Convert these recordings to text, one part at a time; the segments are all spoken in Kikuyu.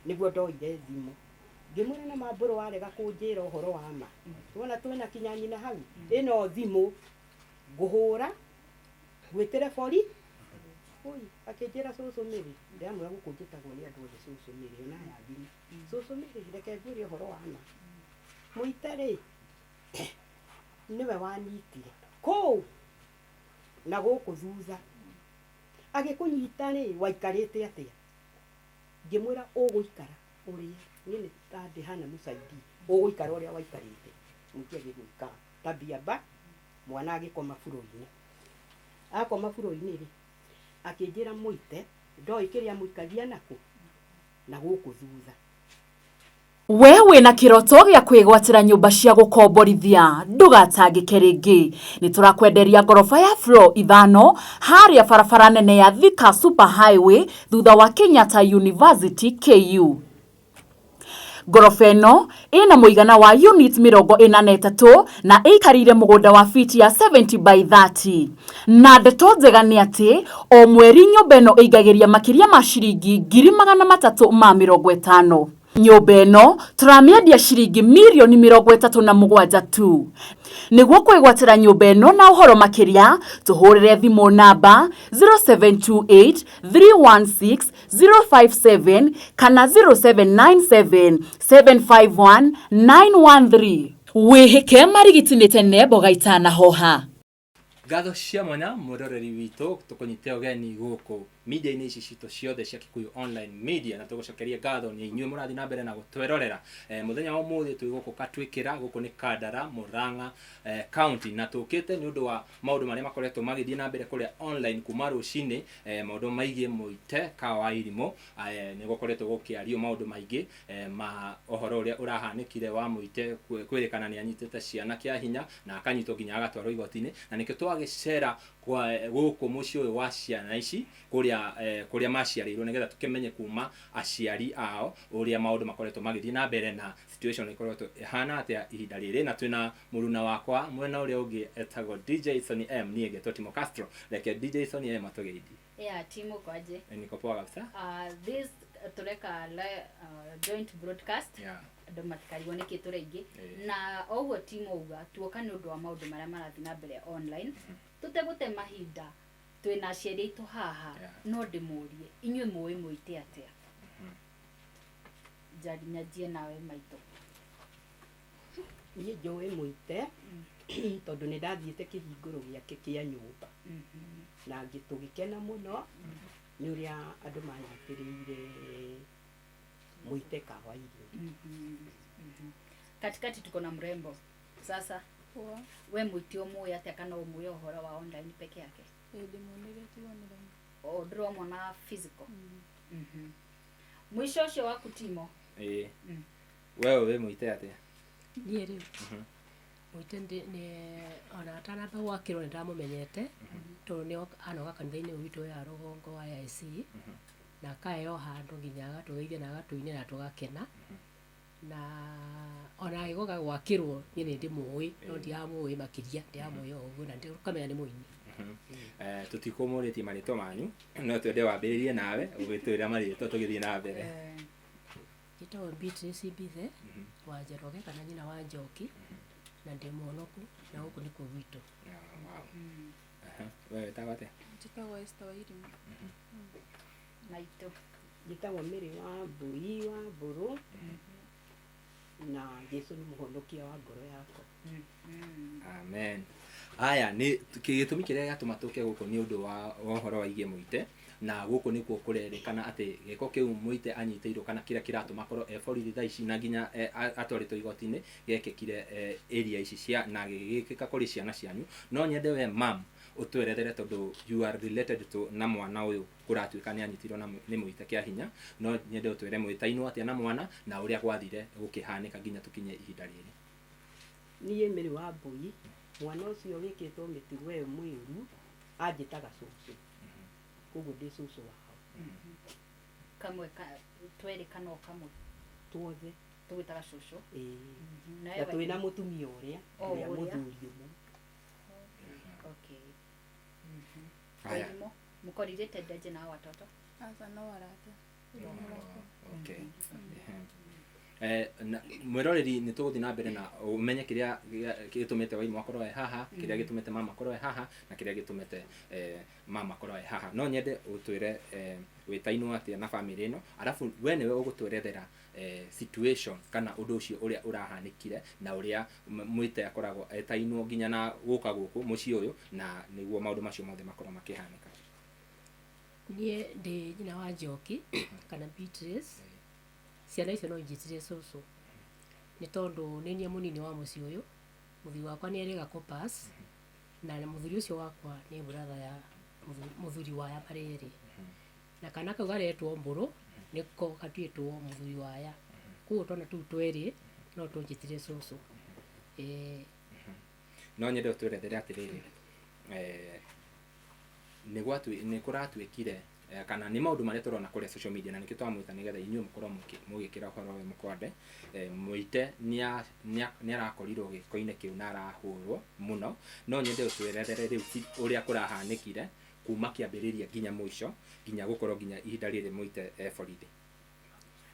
Nĩguo ndoire thimũ ngĩmwĩra na mambũrũ warega kũnjĩra ũhoro wa ma. Wona twĩna kinya nyina hau ĩno thimũ ngũhũra ngwĩtĩre bori. Oi, akĩnjĩra cũcũ Mary, ndĩramwĩra gũkũ njĩtagwo nĩ andũ othe cũcũ Mary, ona ya thimũ. Cũcũ Mary, reke ngwĩre ũhoro wa ma. Mũite rĩ, nĩwe wanyitire kũu na gũkũ thutha. Agĩkũnyita rĩ, waikarĩte atĩa? Ngĩmwĩra ũgũikara ũrĩa niĩ nĩ ta ndĩ hana mũcaidi, ũgũikara ũrĩa waikarĩte. Mũingĩ agĩgwĩka tabia ba, mwana agĩkoma buro-inĩ. Akoma buro-inĩ rĩ, akĩnjĩra mũite, ndoĩ kĩrĩa mũikagia nakũ na gũkũ thutha. We wĩna kĩroto gĩa kwĩgwatĩra nyũmba cia gũkomborithia, ndũgatangĩke rĩngĩ. Nĩ tũrakwenderia ngoroba ya floor 5 harĩa barabara nene ya Thika Super Highway thutha wa Kenyatta University KU. Ngoroba ĩno ĩna mũigana wa unit 43 na ĩikarĩire mũgũnda wa fiti ya 70 by 30. Na ndeto njega nĩ atĩ o mweri nyũmba ĩno ĩingagĩria makĩria ma ciringi 350,000. Nyũmba ĩno tũramĩendia ciringi mirioni 37 tu. Nĩguo kwĩgwatĩra nyũmba ĩno na ũhoro makĩria, tũhũrĩre thimũ namba 0728 316 057 kana 0797 751 913. Wĩhĩke marigiti nĩ tene mboga itanahoha. Ngatho cia mwanya mwĩroreri witũ, tũkũnyite ũgeni gũkũ media-inĩ ici citũ ciothe cia Kikuyu Online Media, na tũgũcokeria ngatho nĩ inyuĩ mũrathiĩ na mbere na gũtwerorera. Mũthenya wa ũmũthĩ twĩ gũkũ Katwĩkĩra, gũkũ nĩ Kandara, Murang'a County, na tũkĩte nĩ ũndũ wa maũndũ marĩa makoretwo magĩthiĩ na mbere kũrĩa online kuma rũcinĩ, maũndũ maigiĩ Mũite Kawa wa Irimũ. Nĩ gũkoretwo gũkĩario maũndũ maingĩ ma ũhoro ũrĩa ũrahanĩkire wa Mũite kwĩrĩkana nĩ anyitĩte ciana kĩa hinya na akanyitwo nginya agatwarwo igoti-inĩ, na nĩkĩo twagĩcera gũkũ mũciĩ ũyũ wa ciana ici kũrĩa kũrĩa maciarĩirwo, nĩgetha tũkĩmenye kuma aciari ao ũrĩa maũndũ makoretwo magĩthiĩ na mbere na situation ĩkoretwo ĩhana atĩa ihinda rĩrĩ. Na twĩna mũruna wakwa mwena ũrĩa ũngĩ etagwo DJ Sonny M, niĩ ngetwo Timo Castro. Reke DJ Sonny M atũgeithie. Yeah, Timo kwaje? Niko poa kabisa. This tureka joint broadcast. Andũ matikarigwo nĩkĩ tũraingĩ. Na oguo Timo uga tuoka nĩ ũndũ wa maũndũ marĩa marathiĩ na mbere online. Tũtegũte mahinda twĩna aciari aitũ haha, no ndĩmũrie inyuĩ mũĩ Mũite atĩa? Njanjie nawe maitũ. Niĩ njũĩ Mũite tondũ nĩ ndathiĩte kĩhingũro gĩake kĩa nyũmba na tũgĩkena mũno nĩ ũrĩa andũ manyitĩrĩire Mũite Kawa Irimũ. Katikati tuko na mrembo. Sasa Poa. We Mũite ũmũĩ atĩa kana ũmũĩ ũhoro wa online peke yake? Ndĩmuonire tu online. O ndĩromona physical. Mũico ũcio waku Timo. Wewe wĩ Mũite atĩa? Niĩ rĩ, Mũite nĩ ona atanamba gwakĩrwo nĩ ndamũmenyete, tondũ nĩ anoka kanitha-inĩ ũyũ witũ ya rũgongo wa AIC, na akaheo handũ nginya agatũgeithia na agatũinĩra tũgakena. Na ona agĩgoka gwakĩrwo niĩ nĩ ndĩmũĩ, no ndiramũĩ makĩria, ndiramũĩ o ũguo na ndĩkamenya nĩ mũini. Tũtikũmũrĩtie marĩtwa manyu, no twende wambĩrĩrie nawe ũgĩtwĩra marĩtwa tũgĩthiĩ na mbere. Njĩtagwo Beatrice Mbithe wa Njoroge kana nyina wa Njoki, na ndĩ mũhonoku na gũkũ nĩkuo gwitũ. Wewe wĩtagwo atĩa? Njĩtagwo Esther Wairimu. Maitũ. Njĩtagwo Mary wa Mbũi wa Mbũrũ, na Jesũ nĩ mũhonokia wa ngoro yakwa. Amen. Aya nĩ gĩtũmi kĩrĩa gĩatũma tũke gũkũ nĩ ũndũ wa ũhoro waigie Mũite, na gũkũ nĩkuo kũrerĩkana atĩ gĩko kĩu Mũite anyitĩirwo kana kĩrĩa kĩratũma akorwo e borithi thaa ici na nginya atwarĩtwo igoti-inĩ gekĩkire area ici cia na gĩgĩkĩka kũrĩ ciana cianyu. No nyende we mam ũtwerethere tondũ you are related to na mwana ũyũ kũratuĩka nĩ anyitirwo na nĩ Mũite kĩa hinya, no nyende ũtwĩre mwĩtainwo atĩa na mwana na ũrĩa gwathire gũkĩhanĩka nginya tũkinye ihinda rĩrĩ. Niĩ Mary wa Mbũi, mwana ũcio wĩkĩtwo mĩtugo ĩyo mĩũru anjĩtaga cũcũ, koguo ndĩ cũcũ wao. Kamwe ka twerĩ kana o kamwe? Tuothe. Tũgwĩtaga cũcũ. Ĩĩ. Na twĩna mũtumia ũrĩa, ũrĩa mũthuri ũmwe. Okay. Wairimu, mko related aje na watoto? Aca, no arata. Okay. Mwiroreri nĩ tũgũthiĩ na mbere na ũmenye kĩrĩa gĩtũmĩte Wairimu akorwo e haha, kĩrĩa gĩtũmĩte mama akorwo e haha, na kĩrĩa gĩtũmĩte mama akorwo e haha. No nyende ũtwĩre wĩtainwo atĩa na bamĩrĩ ĩno, arabu we nĩwe ũgũtwerethera situation kana ũndũ ũcio ũrĩa ũrahanĩkire na ũrĩa Mwite akoragwo etainwo nginya na gũka gũkũ mũciĩ ũyũ, na nĩguo maũndũ macio mothe makorwo makĩhanĩka. Niĩ ndĩ nyina wa Njoki kana Beatrice. Ciana icio no injĩtire cũcũ nĩ tondũ nĩ niĩ mũnini wa mũciĩ ũyũ. Mũthuri wakwa nĩ erĩga kũpass, na mũthuri ũcio wakwa nĩ brother ya mũthuri wa aya marĩ erĩ, na kana kau garetwo Mbũrũ nĩko gatuĩtwo mũthuri wa aya. Koguo twana tũu twerĩ no tũnjĩtire cũcũ. No nyende ũtwerethere atĩrĩrĩ, nĩ kũratuĩkire kana nĩ maũndũ marĩa tũrona kũrĩa social media, na nĩkĩo twamwĩta nĩgetha inyuĩ mũkorwo mũgĩkĩra ũhoro ũyũ mũkwande. Mwite nĩ arakorirwo gĩko-inĩ kĩu na arahũrwo mũno. No nyende ũtwerethere rĩu ũrĩa kũrahanĩkire kuma kĩambĩrĩria nginya mũico, nginya gũkorwo nginya ihinda rĩrĩ Mwite e borithi.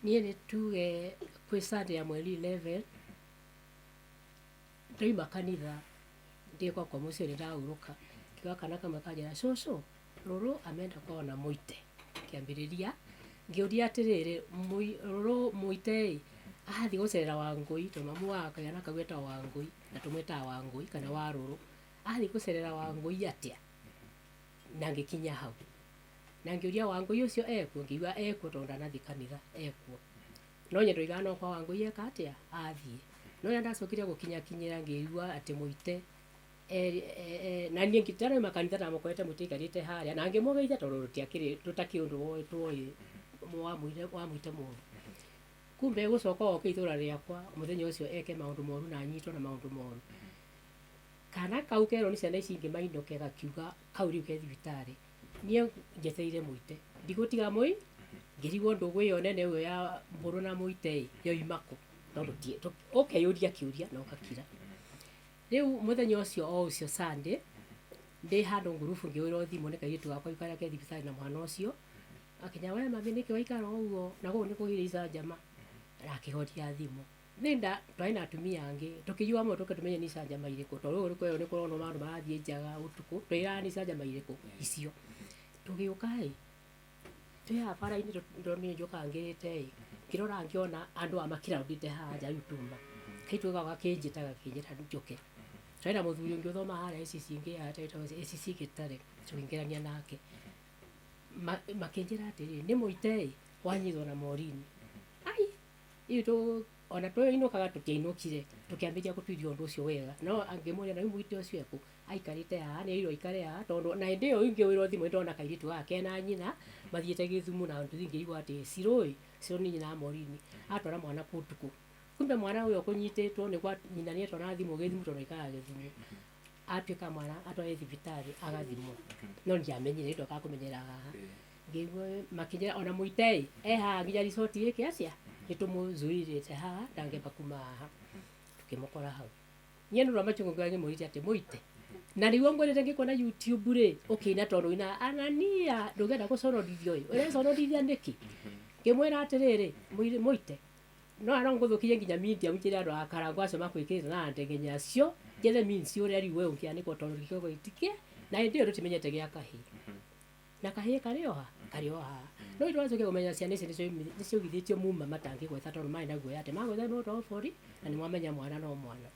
Niĩ nĩ tuge kwĩ Sunday ya mweri 11 ndoima kanitha ndĩ gwakwa mũciĩ nĩ ndahurũka, ngĩoya kana kamwe kanjĩra cũcũ rũrũ amenda kuona Mwite. Kĩambĩrĩria ngĩũria atĩrĩrĩ, rũrũ Mwite ĩ athiĩ gũcerera Wangũi, tondũ mamu wa kana kau etagwo Wangũi na tũmwĩtaga Wangũi kana wa rũrũ, athiĩ gũcerera Wangũi atĩa? Na ngĩkinya hau na ngĩũria Wangũi ũcio ekuo, ngĩigua ekuo tondũ ndanathiĩ kanitha ekuo, no nye ndoigaga no kwa Wangũi eka atĩa athiĩ. No rĩrĩa ndacokire gũkinyakinyĩra ngĩigua atĩ Mwite na niĩ ngĩtarauma kanitha ndamũkorete Mwite aikarĩte harĩa, na ngĩmũgeithia tondũ tũtiakĩrĩ tũtakĩũĩ ũndũ twoĩ wa Mwite mũru. Kumbe gũcoka oke itũra rĩakwa mũthenya ũcio eke maũndũ moru na anyitwo na maũndũ moru. Kana kau kerwo nĩ ciana ici ingĩ mainũke gakiuga kau rĩu ke thibitarĩ. Niĩ njetereire Mwite ndigũtiga mũi, ngĩrigwo ndũgũ ĩyo nene ũguo ya Mbũrũ na Mwite ĩ yoima kũ, tondũ ũkeyũria kĩũria na ũgakira. Rĩu mũthenya ũcio o ũcio Sunday ndĩ handũ ngurubu ngĩhũrĩrwo thimũ nĩ kairĩtu gakwa karĩa ke thibitarĩ na mwana ũcio, akinya we mami nĩkĩ waikara ũguo na gũkũ nĩ kũgĩire icanjama, na akĩhoria thimũ. Nĩ twarĩ na atumia angĩ tũkĩigua amwe tũke tũmenye nĩ icanjama irĩkũ, tondũ rĩu kwĩrwo nĩ kũronwo maũndũ marathiĩ njaga ũtukũ, twĩraga nĩ icanjama irĩkũ icio. Tũgĩũka ĩ twĩ haha bara-inĩ ndonire njũkaga ngĩrĩte ĩ, ngĩrora ngĩona andũ aya makĩraũndĩte haha nja rĩu tuma. Kairĩtu gaka gakĩnjĩta gakĩnjĩra njũke. Twarĩ na mũthuri ũngĩ ũthoma harĩa ACC ingĩ etagwo ACC Gĩtare, tũkĩingĩrania nake. Makĩnjĩra atĩrĩrĩ, nĩ Mwite ĩ wanyitwo na Morini. Ai, ithuĩ ona tũinũkaga tũtiainũkire, tũkĩambĩrĩria gũtuiria ũndũ ũcio wega. No angĩmũria na rĩu Mwite ũcio ekũ, aikarĩte haha, nĩ erĩirwo aikare haha, tondũ na hĩndĩ ĩyo ingĩhũrĩrwo thimũ nĩndona kairĩtu gaka kena nyina mathiĩte Gĩthumo, na tũthiĩ ngĩigua atĩ Cirũ ĩ, Cirũ nĩ nyina wa Morini, atwara mwana kũ ũtukũ. Kumbe mwana ũyũ ũkũnyitĩtwo nĩ kwa nyina nĩetwara thimũ Gĩthumo tondũ aikaraga Gĩthumo. Atuĩka mwana atware thibitarĩ agathimwo. No ndiamenyire ndokaga kũmenyera haha. Ngĩigua makĩnjĩra ona Mwite ĩ e haha nginya resort ĩke atĩa, nĩtũmũzuirĩte haha ndangĩamba kuma haha. Tũkĩmũkora hau. Niĩ nĩ ũndũ wa machungu ngĩmũrĩte atĩ Mwite na nĩguo ngwĩrĩte ngĩkuona YouTube rĩ ũkĩina tondũ ina Anania ndũngĩenda gũconorithio ĩ, ũreconorithia nĩkĩ? Ngĩmwĩra atĩrĩrĩ Mwite no no ngũthũkirie nginya media njĩre andũ a Karangũ acio makwĩkĩrĩte na ndegenya acio njethe means ũrĩa rĩu we ũngĩanĩkwo tondũ gĩkĩgo gĩtikĩ na hĩndĩ ĩyo tũtimenyete gĩa kahĩĩ na kahĩĩ karĩ o ha karĩ o haha. No itũ twacokire kũmenya ciana ici nĩciaugithĩtio muma matangĩgwetha tondũ marĩ na guoya atĩ magwetha nĩ mũndũ wa bori na nĩmwamenya mwana no mwana.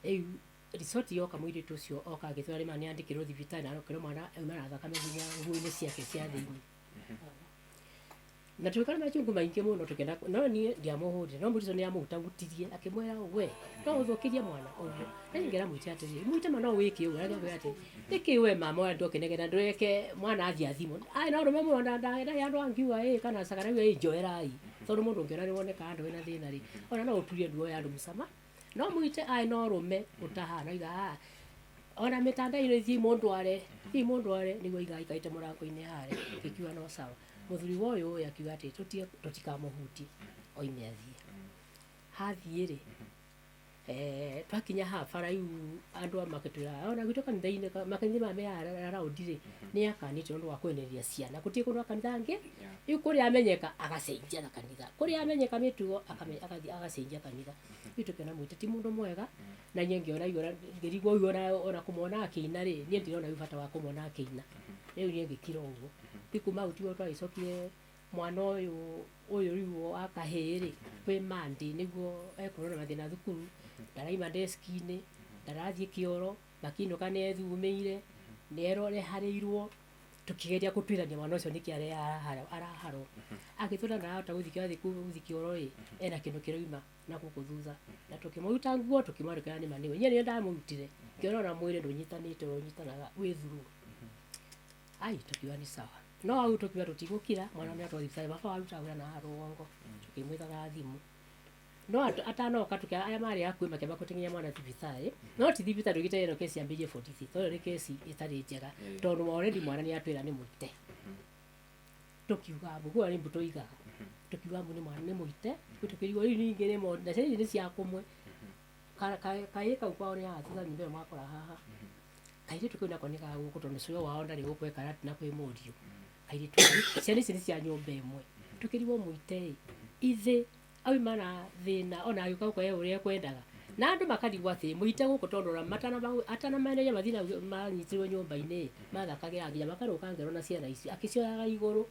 Rĩu resort yoka mũirĩtu ũcio oka agĩtwĩra rĩma nĩandĩkĩrwo thibitarĩ na arokĩrwo mwana auma na thakame nginya nguo-inĩ ciake cia thĩinĩ. Na tũgĩkora machungu maingĩ mũno tũkĩenda, no niĩ ndiamũhũrire, no mũirĩtu nĩamũhutahutirie akĩmwĩra we no ũthũkĩrie mwana ũguo. Na niĩ ngĩra Mwite atĩrĩrĩ, Mwite ma no wĩke ũguo, akĩmwĩra atĩrĩ nĩkĩ we mama ũrĩa ndũkĩnegena ndũreke mwana athiĩ athimwo. Ai no rũme mũno ndarĩ andũ angiuga ĩ kana cakara ĩ njoerai, tondũ mũndũ ũngĩona nĩwoneka handũ hena thĩna rĩ, ona no ũturie nduo ya andũ mũcama. No Mwite ai no rũme ũtahana oiga ah ona mĩtandao-inĩ thiĩ mũndware, thiĩ mũndware, nĩguo oiga aikarĩte mũrango-inĩ harĩa, ngĩkiuga no sawa. Mũthuri wa ũyũ ũyũ akiuga atĩ tũtikamũhutie oime athiĩ. Hathiĩ rĩ, Twakinya haha bara rĩu andũ makĩtwĩra ona gwitũ kanitha-inĩ makanitha maya me around rĩ nĩ akanĩtio ũndũ wa kwenereria ciana gũtirĩ kũndũ kanitha angĩ rĩu kũrĩa amenyeka agacenjia na kanitha kũrĩa amenyeka mĩtugo agacenjia kanitha rĩu tũkĩona Mũite ti mũndũ mwega na niĩ ngĩona ngĩrigwo ũguo ona kũmwona akĩina rĩ niĩ ndirona rĩu bata wa kũmwona akĩina rĩu niĩ ngĩkira ũguo rĩu kuma hau tiguo twagĩcokire mwana ũyũ ũyũ rĩu wa kahĩĩ rĩ kwĩ Monday nĩguo ekũrwo na mathĩna thukuru ndaraima deski-inĩ ndarathiĩ kĩoro makĩinũka nĩ ethugumĩire nĩ eroreharĩirwo tũkĩgeria gũtuĩrania mwana ũcio nĩkĩ araharwo agĩtwĩra ndarahota gũthiĩ kĩrathi gũthiĩ kĩoro rĩ ena kĩndũ kĩroima na gũkũ thutha na tũkĩmũruta nguo tũkĩmwarĩkĩra nĩ ma nĩwe niĩ nĩwe ndamũrutire ngĩona ona mwĩrĩ ndũnyitanĩte ũnyitanaga wĩ thuru ai tũkiuga nĩ sawa no hau tũkiuga tũtigũkira mwana nĩ atwarwo thibitarĩ baba warutaga wĩra na haha rũgongo tũkĩmwĩtaga thimũ no atanoka tukia aya marĩ hakuhĩ makĩamba gũteng'eria mwana thibitarĩ no ti thibitarĩ ũgĩte ĩno kesi yambĩrĩrie borithi tondũ nĩ kesi ĩtarĩ njega tondũ already mwana nĩ atwĩra nĩ mũite tũkiuga mbu guo nĩ mbu tũigaga tũkiuga mbu nĩ mwana nĩ mũite tũkĩrigwo rĩu ningĩ nĩ na ciana ici nĩ cia kũmwe kaĩ kau kwao nĩ haha thutha nyũmba ĩyo mwakora haha kairĩtu kau nako nĩ ga gũkũ tondũ cũwe wao ndarĩ gũkũ e Karati na kwĩ mũriũ kairĩtu ciana ici nĩ cia nyũmba ĩmwe tũkĩrigwo mũite ĩ ithĩ auma na thĩna ona agĩũka gũkũ e ũrĩa ekwendaga na andũ makarigwo atĩ mũite gũkũ tondũ ona matanameneria mathina manyitirwo nyũmba-inĩ mathakagĩra nginya makarũka ngero na ciana ici akĩcioyaga igũrũ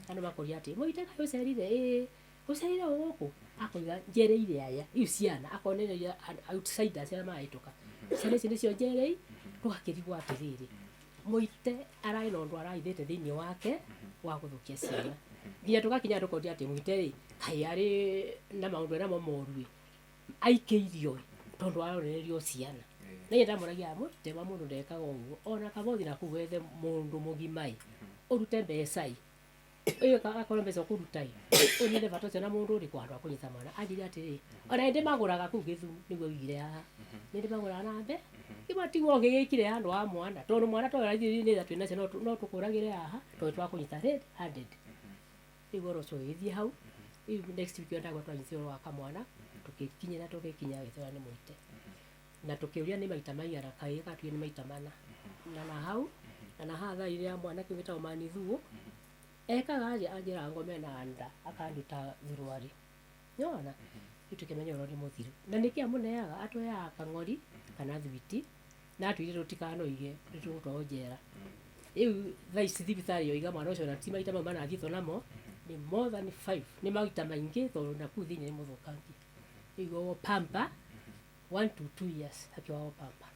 andũ makoria atĩ mũite kaĩ ũcerire ĩĩ ũcerire ũ gũkũ akoiga njereire aya iu ciana akonereria outsiders arĩa marahĩtũka ciana ici nĩcio njerei tũgakĩrigwo atĩrĩrĩ mũite ararĩ na ũndũ arahithĩte thĩinĩ wake wa gũthũkia ciana nginya tũgakinya tũkoria atĩ mũite rĩ kaĩ arĩ na maũndũ namo moru ĩ aikĩirio tondũ aronererio ciana na niĩ ndamũragia mũite wa mũndũ ndekaga ũguo ona kabothi na kũu wethe mũndũ mũgima ĩ ũrute mbeca ĩ ĩyo akorwo mbeca ũkũruta ĩ ũnyite bata ũcio na mũndũ ũrĩkũ handũ ha kũnyita mwana anjĩre atĩrĩ ona nĩ ndĩmagũraga kũu Gĩthumo nĩguo oigire haha nĩ ndĩmagũraga na mbe kĩma tiguo ũngĩgĩkire handũ ha mwana tondũ mwana toyũ ithuĩ nĩ twĩ nacio no tũkũragĩre haha tondũ twakũnyita red handed rĩu ũhoro ũcio ũgĩgĩthiĩ hau rĩu next week ndagwa twanyitire ũhoro wa kamwana tũgĩkinyĩra tũgĩkinya gĩtwĩra nĩ mũite na tũkĩũria nĩ maita maigana kaĩ gatuire nĩ maita mana na hau na haha thaa iria mwana kĩu gĩtagwo Manithuo ekaga aje anjĩraga ngome na nda akanduta thuruarĩ nĩwona rĩu tũkĩmenya ũhoro nĩ mũthiru na nĩkĩ amũneaga atũheaga kang'ori kana thwiti na atwĩrire tũtikanoige nĩ tũgũtwarwo njera rĩu thaa ici thibitarĩ yoiga mwana ũcio na ti maita mau manathiĩtwo namo nĩ more than 5 nĩ maita maingĩ tondũ nakũu thĩinĩ nĩ mũthũkangie rĩu o pampa 1 to 2 years akĩohagwo pampa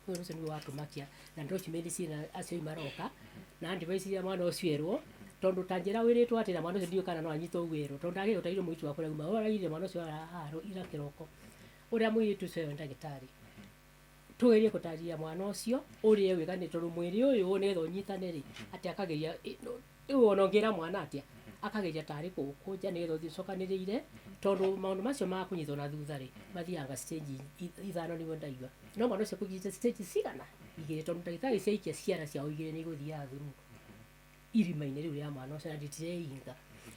rĩu ũcio nĩguo watũmakia na document ciĩna acio maroka na advice iria mwana ũcio erwo tondũ ta njĩra wĩrĩtwo atĩ na mwana ũcio ndiũĩ kana no anyitwo ũguo erwo tondũ ndagĩrĩire ũtaire mũirĩtu wakwa ũrĩa uma ũragire mwana ũcio araharwo ira kĩroko ũrĩa mũirĩtu ũcio we ndagĩtarĩ tũgerie gũtarĩria mwana ũcio ũrĩa egwĩka nĩ tondũ mwĩrĩ ũyũ nĩgetha ũnyitane rĩ atĩ akageria rĩu ona ũngĩra mwana atĩa akageria tarĩ kũũkũnja nĩgetha ũthiĩ ũcokanĩrĩire tondũ maũndũ macio ma kũnyitwo na thutha rĩ mathiaga stage ithano nĩguo ndaigua no mwana ũcio kũnyita stage cigana igĩrĩ tondũ ndagĩtarĩ ciaikia ciara ciao igĩrĩ nĩ igũthiaga through irima-inĩ rĩu rĩa mwana ũcio na rĩtireinga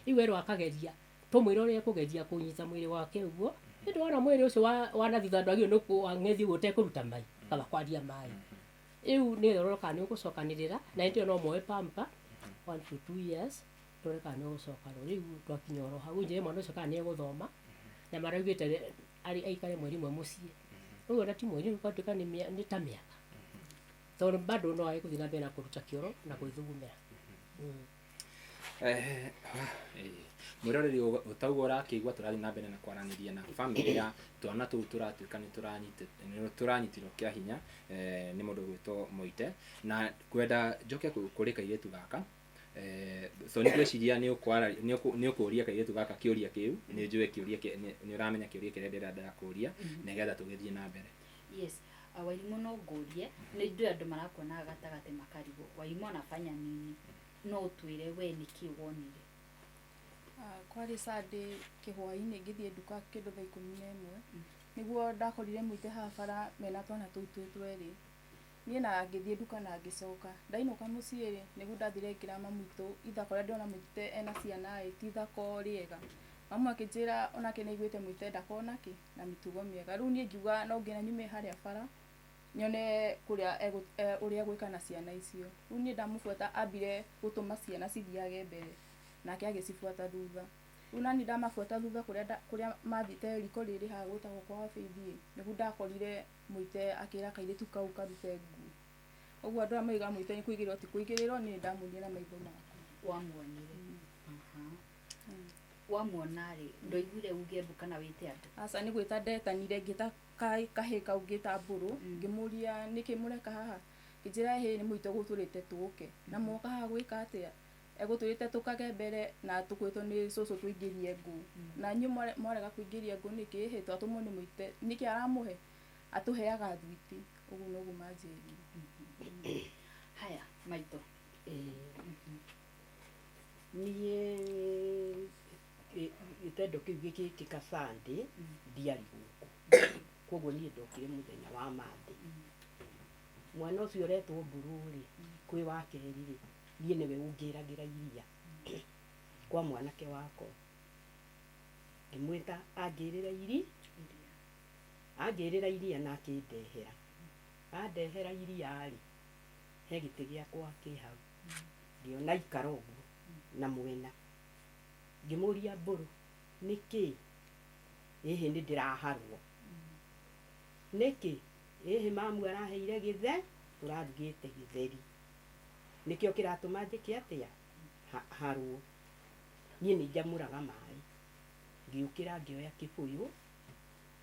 rĩu erwo akageria tũmwĩre ũrĩa ekũgeria kũnyita mwĩrĩ wake ũguo nĩ ndĩrona mwĩrĩ ũcio wa na thutha ndwagĩrĩirwo nĩ wang'ethi ũguo ũtekũruta mai kaba kwaria mai rĩu nĩgetha ũrore kana nĩ ũgũcokanĩrĩra na hĩndĩ ĩyo no moe pampa 1 to 2 years tũrore kana nĩ ũgũcoka rĩu twakinya oro hau njĩre mwana ũcio kana nĩ egũthoma na maraugĩte arĩ aikare mweri ũmwe mũciĩ ũguo na ti mweri ũgatuĩka nĩ ta mĩaka tondũ bado no age gũthiĩ na mbere na kũruta kĩoro na gwĩthugumĩra. Mwĩroreri ũtauga ũrakĩigua tũrathiĩ na mbere na kwaranĩria na bamĩrĩ ya twana tũu tũratuĩka nĩ tũranyitirwo kĩa hinya nĩ mũndũ ũgwĩtwo Mũite na kwenda njoke kũrĩ kairĩtu gaka so nĩ ngwĩciria nĩ ũkũria kairĩtu gaka kĩũria kĩu nĩ njũĩ kĩũria nĩ ũramenya kĩũria kĩrĩa ndĩrenda kũria nĩgetha tũgĩthiĩ na mbere. Yes, Wairimũ no ngũrie nĩ njũĩ andũ marakuonaga gatagatĩ makarigwo Wairimũ anafanya nini no ũtwĩre we nĩkĩ wonire. Kwarĩ Sunday kĩhwaĩ-inĩ ngĩthiĩ nduka kĩndũ thaa 11 nĩguo ndakorire Mũite haha bara mena twana tũu twĩ twerĩ niĩ na ngĩthiĩ nduka na ngĩcoka ndainũka mũciĩ rĩ nĩguo ndathire ngĩra mami witũ ithako rĩrĩa ndĩrona Mũite ena ciana ĩ ti ithako rĩega Mamu akĩnjĩra onake nĩ aiguĩte Mũite ndakona kĩ na mĩtugo mĩega. Rĩu niĩ ngiuga no nginya nyume harĩa bara nyone kũrĩa ũrĩa egwĩka na ciana icio. Rĩu niĩ ndamũbuata ambire gũtũma ciana cithiage mbere nake agĩcibuata thutha. Rĩu nani ndamabuata thutha kũrĩa mathiĩte riko rĩrĩ haha gwĩtagwo kwa Faith ĩ, nĩguo ndakorire Mũite akĩra kairĩtu kau karute nguo. Ũguo andũ arĩa moigaga Mũite nĩ kũigĩrĩrwo ti kũigĩrĩrwo, niĩ nĩndamuonire na maitho makwa. Wamuonire. Wamuona rĩ, ndwaiguire uge mbu kana wĩte andũ? Aca, nĩ gwĩta ndetanire, ngĩta kahĩĩ kau ngĩta Mbũrũ, ngĩmũria nĩkĩ mũreka haha, ngĩnjĩra ĩhĩ nĩ Mũite ũgũtwĩrĩte tũke. Na mwoka haha gwĩka atĩa? Egũtwĩrĩte tũkage mbere na tũkwĩtwo nĩ cũcũ tũingĩrie ngũ. Na inyuĩ mwarega kũingĩria ngũ nĩkĩ? Ĩhĩ twatũmwo nĩ Mũite. Nĩkĩ aramũhe? Atũheaga thwiti. Ũguo noguo manjĩrire. Haya, maitũ. Niĩ gĩtendo kĩu gĩgĩkĩka Sunday ndiarĩ gũkũ. Koguo niĩ ndokire mũthenya wa Monday. Mwana ũcio ũretwo Mbũrũ rĩ, kwĩ wa kerĩ rĩ, niĩ nĩwe ũngĩragĩra iria kwa mwanake wakwa. Ngĩmwĩta angĩrĩra angĩrĩra iria na akĩndehera. Andehera iria rĩ, he gĩtĩ gĩakwa kĩ hau. Ngĩona aikara ũguo na mwena. Ngĩmũria Mbũrũ, nĩkĩ? Ĩhĩ nĩ ndĩraharwo. Nĩkĩ? Ĩhĩ mamu araheire gĩthe, tũrarugĩte gĩtheri. Nĩkĩo kĩratũma njĩke atĩa? Harwo. Niĩ nĩ njamũraga maĩ. Ngĩũkĩra ngĩoya kĩbũyũ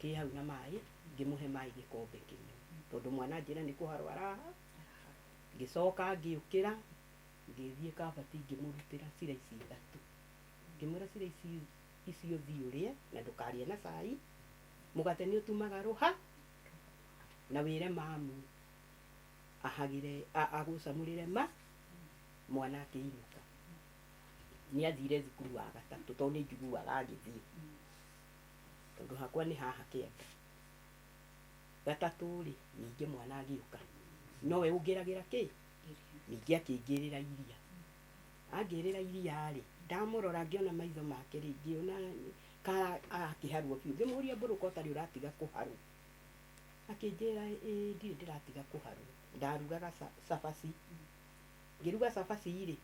kĩ hau na maĩ, ngĩmũhe maĩ gĩkombe kĩmwe. Tondũ mwana anjĩra nĩ kũharwo araha. Ngĩcoka ngĩũkĩra, ngĩthiĩ kabati ngĩmũrutĩra ciraici ithatũ. Ngĩmwĩra ciraici icio thiĩ ũrĩe na ndũkarĩe na cai. Mũgate nĩ ũtumaga rũha na wĩre mamu ahagĩre agũcamũrĩre ma mwana akĩinũka. Nĩ athire thukuru wa gatatũ tondũ nĩ njiguaga agĩthiĩ. Tondũ hakwa nĩ haha kĩanda. Gatatũ rĩ, ningĩ mwana agĩũka. Nowe ũngĩragĩra kĩ? Ningĩ akĩngĩrĩra iria. Angĩrĩra iria rĩ, ndamũrora ngĩona maitho make rĩ, ngĩona ka akĩharwo biũ. Ngĩmũria Mbũrũ ko ũtarĩ ũratiga kũharwo. Akĩnjĩra ĩĩ ndirĩ ndĩratiga kũharwo. Ndarugaga cabaci. Ngĩruga cabaci rĩ,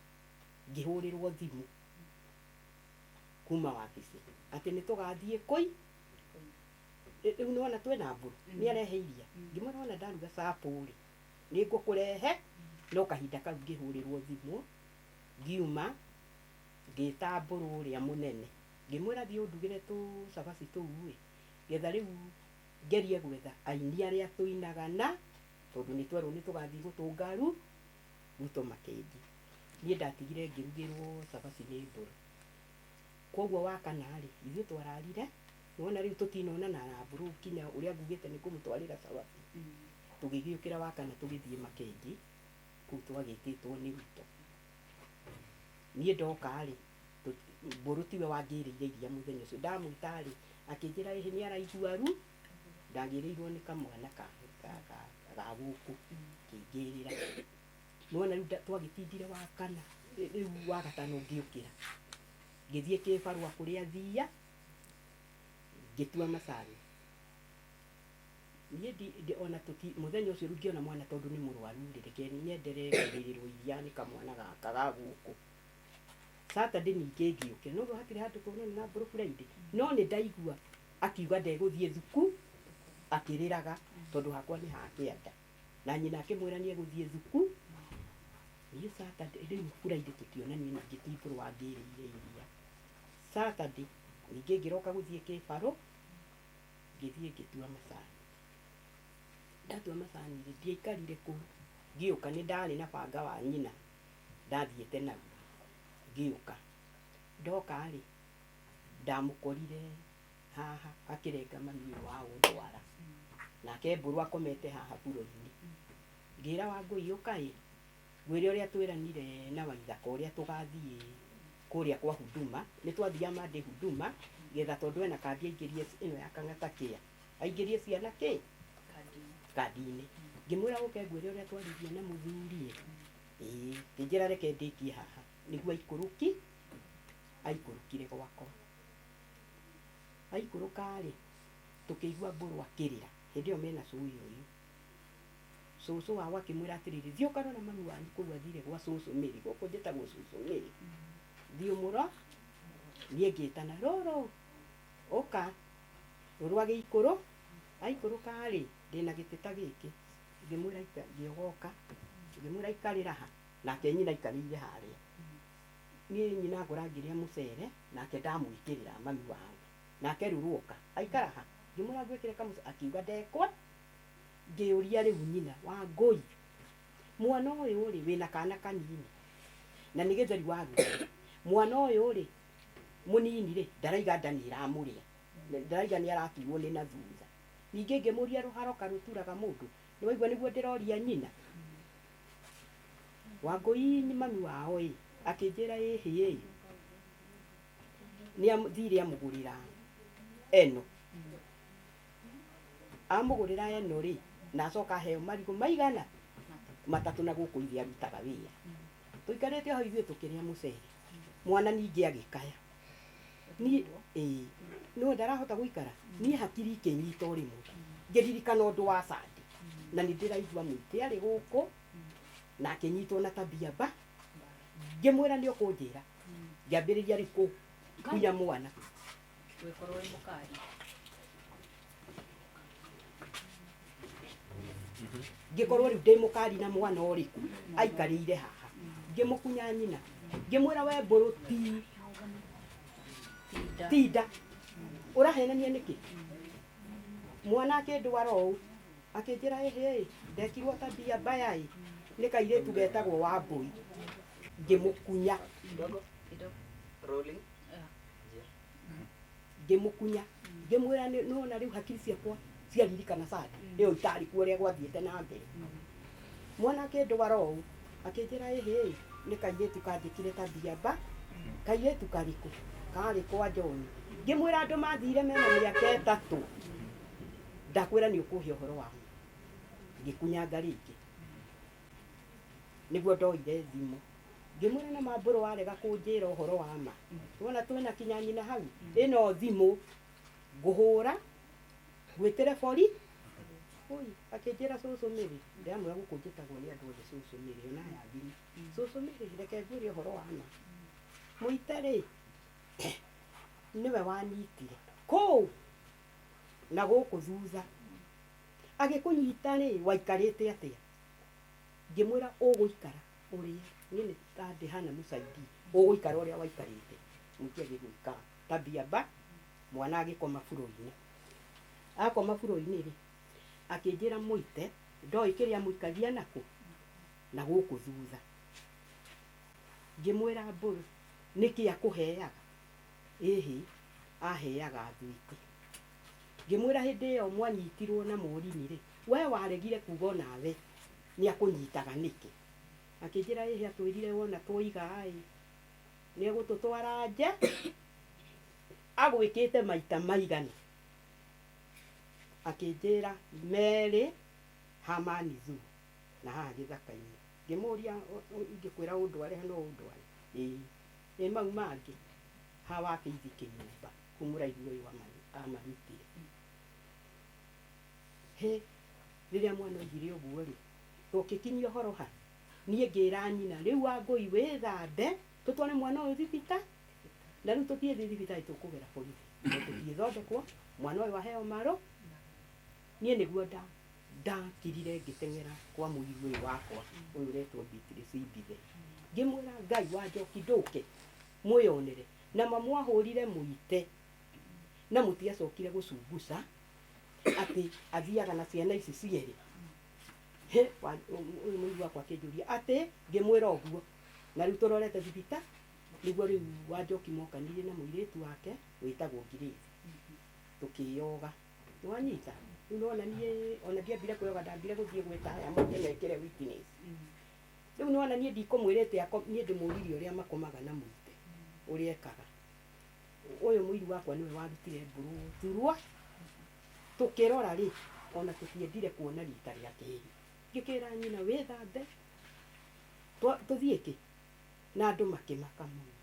ngĩhũrĩrwo thimũ kuma wabici atĩ nĩ tũgathiĩ kũi. Rĩu nĩwona twĩna Mbũrũ, nĩ arehe iria. Ngĩmwĩra wona ndaruga capo rĩ, nĩ ngũkũrehe. No kahinda kau ngĩhũrĩrwo thimũ, ngiuma, ngĩta Mbũrũ ũrĩa mũnene. Ngĩmwĩra thiĩ ũndugĩre tũcabaci tũu ĩ, getha rĩu ngerie gwetha aini arĩa tũinaga na, tondũ nĩ twerwo nĩ tũgathiĩ gũtũnga Ruto Makenji. Niĩ ndatigire ngĩrugĩrwo cabaci nĩ Mbũrũ. Koguo wa kana rĩ, ithuĩ twararire, nĩwona rĩu tũtinonana na Mbũrũ kinya ũrĩa ngugĩte nĩ kũmũtwarĩra cabaci. Tũgĩgĩũkĩra wa kana tũgĩthiĩ Makenji, kũu twagĩtĩtwo nĩ Ruto. Niĩ ndoka rĩ, Mbũrũ tiwe wangĩrĩire iria mũthenya ũcio. Ndamwĩta rĩ, akĩnjĩra ĩhĩ nĩ araigua ru, ndagĩrĩirwo nĩ kamwana ga gũkũ, kĩngĩrĩra. Nĩwona rĩu twagĩtindire wa kana, rĩu wa gatano ngĩũkĩra. Ngĩthiĩ kĩbarũa kũrĩa thia, ngĩtua macani. Niĩ ona mũthenya ũcio rĩu ngĩona mwana tondũ nĩ mũrwaru rĩ, reke nyenderee kũgĩrĩrwo iria nĩ kamwana gaka ga gũkũ. Saturday ningĩ ngĩũkĩra, no hatirĩ handũ tuonana na Mbũrũ Friday. No nĩ ndaigua akiuga ndegũthiĩ thuku, akĩrĩraga tondũ hakwa nĩ ha kĩanda. Na nyina akĩmwĩra nĩ egũthiĩ thuku. Niĩ Saturday, rĩu Friday tũtionanie ningĩ ti Mbũrũ wangĩrĩire iria. Saturday ningĩ ngĩroka gũthiĩ kĩbarũ, ngĩthiĩ ngĩtua macani. Ndatua macani rĩ, ndiaikarire kũu. Ngĩũka nĩ ndarĩ na banga wa nyina, ndathiĩte naguo. Ngĩũka. Ndoka rĩ, ndamũkorire haha akĩrenga mami ũyũ wa ũndwara. Nake Mbũrũ akomete haha buro-inĩ. Ngĩra Wangũi ũka ĩ, ngwĩre ũrĩa twĩranire na Waithaka ũrĩa tũgathiĩ kũrĩa kwa Huduma. Nĩ twathiaga Monday Huduma, getha tondũ ena kandi aingĩrie ĩno ya Kang'ata Care. Aingĩrie ciana kĩ? Kandi-inĩ. Ngĩmwĩra ũke ngwĩre ũrĩa twaririe na mũthuri ĩ. Ĩĩ, ngĩnjĩra reke ndĩkie haha. Nĩguo aikũrũkire gwakwa. Aikũrũka rĩ, tũkĩigua Mbũrũ akĩrĩra hĩndĩ ĩyo mena cũi ũyũ. Cũcũ wao akĩmwĩra atĩrĩrĩ, thiĩ ũkarore mami wanyu kũu athire gwa cũcũ Mĩrĩ, gũkũ njĩtagwo cũcũ Mĩrĩ. Thiĩ ũmũro, niĩ ngĩtana rũrũ, ũka. Rũrũ agĩikũrũ, aikũrũka rĩ, ndĩna gĩtĩ ta gĩkĩ. Ngĩmwĩra ngĩogoka, ngĩmwĩra ikarĩra ha, nake nyina aikarĩire harĩa. Niĩ nyina ngora ngĩrĩa mũcere, nake ndamwĩkĩrĩra mami wao. Nake rũrũ oka, aikara ha, ngĩmwĩra ngwĩkĩre kamũcere, akiuga ndekwa. Ngĩũria rĩu nyina wa ngũi, mwana ũyũ rĩ, wĩna kana kanini, na nĩ gĩtheri waruga. Mwana ũyũ rĩ, mũnini rĩ, ndaraiga nda nĩ ĩramũrĩa, ndaraiga nĩ araturwo nĩ na thutha. Ningĩ ngĩmũria rũharo karũturaga mũndũ, nĩ waigua nĩguo ndĩroria nyina. Wangũi mami wao ĩ, akĩnjĩra ĩhĩ ĩ, nĩ athire amũgũrĩra eno. Amũgũrĩra eno rĩ, na acoka aheo marigũ maigana matatũ na gũkũ ithe arutaga wĩra. Tũikarĩte hau ithuĩ tũkĩrĩa mũcere. Mwana ningĩ agĩkaya. Niĩ ĩĩ, no ndarahota gũikara. Niĩ hakiri ikĩnyita o rĩmwe. Ngĩririkana ũndũ wa Sunday. Na nĩ ndĩraigua mũitĩ arĩ gũkũ, na akĩnyitwo na tabia mba. Ngĩmwĩra nĩ ũkũnjĩra. Ngĩambĩrĩria rĩu kũkunya mwana. Gwĩkorwo wĩ mũkari. Ngĩkorwo rĩu ndĩ mũkari na mwana ũrĩkũ aikarĩire haha. Ngĩmũkunya nyina. Ngĩmwĩra we Mbũrũ ti tinda. Ũrahenania nĩkĩ? Mwana akĩndwara ũũ, akĩnjĩra ĩhĩ, ndekirwo tabia mbaya ĩ, nĩ kairĩtu getagwo Wambũi. Ngĩmũkunya. Ngĩmũkunya. Ngĩmwĩra nĩwona rĩu hakiri ciakwa ciaririkana Sunday ĩyo itarĩ kuo ũrĩa gwathiĩte na mbere. Mwana akĩndwara ũũ, akĩnjĩra ĩhĩ, nĩ kairĩtu kanjĩkire tabia mba, kairĩtu karĩkũ? Karĩ kwa John. Ngĩmwĩra andũ mathire mena mĩaka 3. Ndakwĩra nĩ ũkũhe ũhoro wa ma. Ngĩkunyanga rĩngĩ. Nĩguo ndoire thimũ. Ngĩmwĩra na mambũrũ warega kũnjĩra ũhoro wa ma. Wona twĩna kinya nyina hau, ĩno thimũ ngũhũra ngwĩtĩre bori. Oi, akĩnjĩra cũcũ Mĩrĩ, ndĩramwĩra gũkũ njĩtagwo nĩ andũ othe cũcũ Mĩrĩ, ona aya thimũ. Cũcũ Mĩrĩ, reke ngwĩre ũhoro wa ma. Mũite rĩ, nĩwe wanyitire kũu na gũkũ thutha. Agĩkũnyita rĩ, waikarĩte atĩa? Ngĩmwĩra ũgũikara ũrĩa, niĩ nĩ ta ndĩ hana mũcaidi, ũgũikara ũrĩa waikarĩte. Mũingĩ agĩgwĩka tabia mba, mwana agĩkoma buro-inĩ. Akoma buro-inĩ rĩ, akĩnjĩra mũite, ndoĩ kĩrĩa amũikagia nakũ, na gũkũ thutha. Ngĩmwĩra Mbũrũ, nĩkĩ akũheaga? Ĩhĩ, aheaga thwiti. Ngĩmwĩra hĩndĩ ĩyo mwanyitirwo na mũrini rĩ, we waregire kuga onawe nĩ akũnyitaga nĩkĩ? Akĩnjĩra ĩhĩ atwĩrire wona twoiga ĩ, nĩ egũtũtwara nja, agwĩkĩte maita maigana. Akĩnjĩra merĩ Hamani Zoo na haha gĩthaka-inĩ. Ngĩmũria ingĩkwĩra ũndware no ũndware? Ĩĩ. Ĩ mau mangĩ haha wakĩithi kĩnyũmba kũu mũraihu ũyũ amarutire. Hĩ, rĩrĩa mwana oigire ũguo rĩ, tũgĩkinyia ũhoro ha? Niĩ ngĩra nyina rĩu Wangũi wĩthambe tũtware mwana ũyũ thibitarĩ, na rĩu tũthiĩ thibitarĩ tũkũgera borithi, tũthiĩthondekwo mwana ũyũ aheo maro. Niĩ nĩguo ndakirire ngĩteng'era kwa mũirũ ũyũ wakwa ũyũ ũretwo Beatrice Mbithe. Ngĩmwĩra Ngai wa Njoki ndũke mwĩyonere, na mamwahũrire mũite na mũtiacokire gũcunguca atĩ athiaga na ciana ici cierĩ. He, ũyũ mũirũ wakwa akĩnjũria atĩ, ngĩmwĩra ũguo, na rĩu tũrorete thibitarĩ, nĩguo rĩu wa Njoki mokanire na mũirĩtu wake wĩtagwo Grace. Tũkĩyoga. Nĩwanyita? Rĩu nĩwona niĩ ona ndiambire kwĩyoga, ndambire gũthiĩ gwĩta aya moke mekĩre witness. Rĩu nĩwona niĩ ndikũmwĩrĩte niĩ ndĩmũririe ũrĩa makomaga na mũite, ũrĩa ekaga. Ũyũ mũiru wakwa nĩwe warutire mbũrũ thurua. Tũkĩrora rĩ, ona tũtiendire kuona rita rĩa kerĩ. Ngĩkĩra nyina wĩthambe, tũthiĩ kĩ? Na andũ makĩmaka mũno.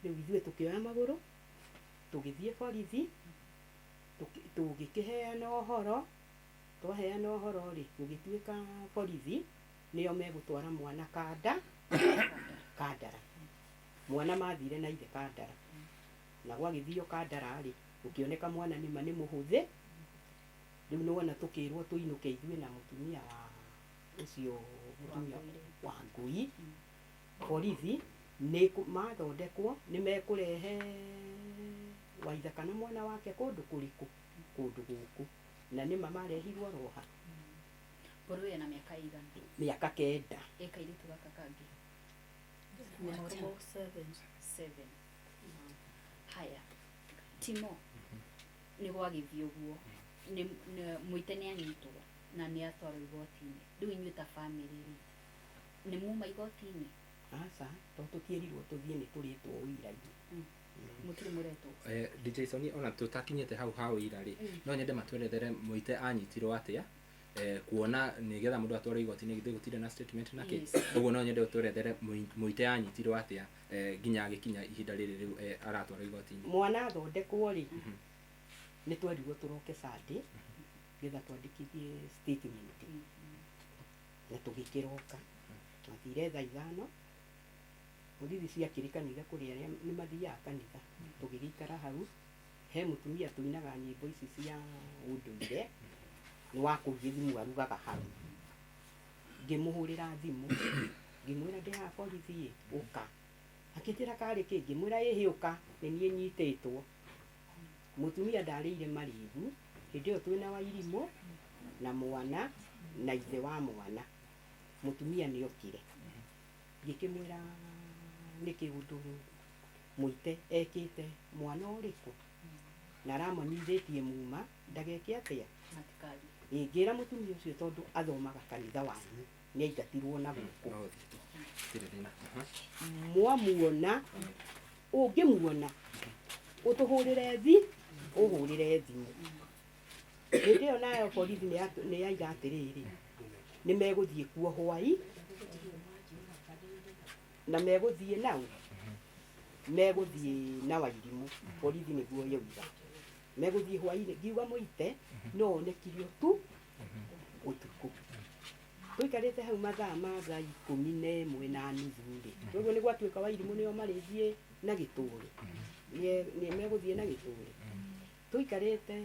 Rĩu ithuĩ tũkĩoya magũrũ, tũgĩthiĩ borithi, Tũgĩkĩheana ũhoro, twaheana ũhoro rĩ, gũgĩtuĩka borithi nĩo megũtwara mwana Kandara. Mwana mathire na ithe Kandara. Na gwagĩthio Kandara rĩ, gũkĩoneka mwana nĩma nĩ mũhũthĩ. Rĩu nĩwona tũkĩrwo tũinũke ithuĩ na mũtumia wa ũcio mũtumia wa ngui. Borithi nĩ mathondekwo nĩ mekũrehe waitha kana mwana wake kũndũ kũrĩkũ, kũndũ gũkũ. Na nĩma marehirwo roha. Mbũrũ ĩna mĩaka ĩigana? Mĩaka 9. Ĩ kairĩtu gaka kangĩ? 7. Haya. Timo, nĩ gwagĩthiĩ ũguo. Nĩ Mũite nĩ anyitwo na nĩ atwarwo igoti-inĩ. Rĩu inyuĩ ta bamĩrĩ rĩ, nĩ muma igoti-inĩ? Aca, to tũtiĩrirwo tũthiĩ nĩ tũrĩtwo ũira-inĩ. Mũtirĩ mũretwo? DJ Soni, ona tũtakinyĩte hau ha ũira rĩ, no nyende matwerethere Mũite anyitirwo atĩa, kuona nĩgetha mũndũ atwarwo igoti-inĩ githĩ gũtirĩ na statement na kĩ. Ũguo no nyende ũtwerethere Mũite anyitirwo atĩa, nginya agĩkinya ihinda rĩrĩ rĩu aratwarwo igoti-inĩ. Mwana athondekwo rĩ, nĩ twerirwo tũroke Sunday nĩgetha twandĩkithie statement. Na tũgĩkĩroka. Twathire thaa 5. Borithi ciakĩrĩ kanitha kũrĩ arĩa nĩ mathiaga kanitha. Tũgĩgĩikara hau, he mũtumia tũinaga nyĩmbo ici cia ũndũire, nĩ wa kũu gĩthimu arugaga hau. Ngĩmũhũrĩra thimũ, ngĩmwĩra ndĩ haha borithi ĩ, ũka. Akĩnjĩra karĩ kĩ, ngĩmwĩra ĩhĩ ũka, nĩ niĩ nyitĩtwo. Mũtumia ndarĩire marĩgu, hĩndĩ ĩyo twĩna Wairimũ na mwana na ithe wa mwana. Mũtumia nĩ okire. Ngĩkĩmwĩra nĩkĩ ũndũ Mũite ekĩte mwana ũrĩkũ na aramonyithĩtie muma ndageke atĩa. Ngĩra mũtumia ũcio tondũ athomaga kanitha wanyu nĩ aingatirwo na gũkũ. Mwamuona, ũngĩmuona ũtũhũrĩre ũhũrĩre thimũ. Hĩndĩ ĩyo nayo borithi nĩ yaiga atĩrĩrĩ, nĩ megũthiĩ kuo hwai na megũthiĩ nau, megũthiĩ na Wairimũ. Borithi nĩguo yauga megũthiĩ hwainĩ. Ngiuga Mũite no onekirio tu ũtukũ. Tũikarĩte hau mathaa ma thaa 11:30 rĩ, ũguo nĩ gwatuĩka Wairimũ nĩo marĩthiĩ na gĩtũri, nĩ megũthiĩ na gĩtũri. Tũikarĩte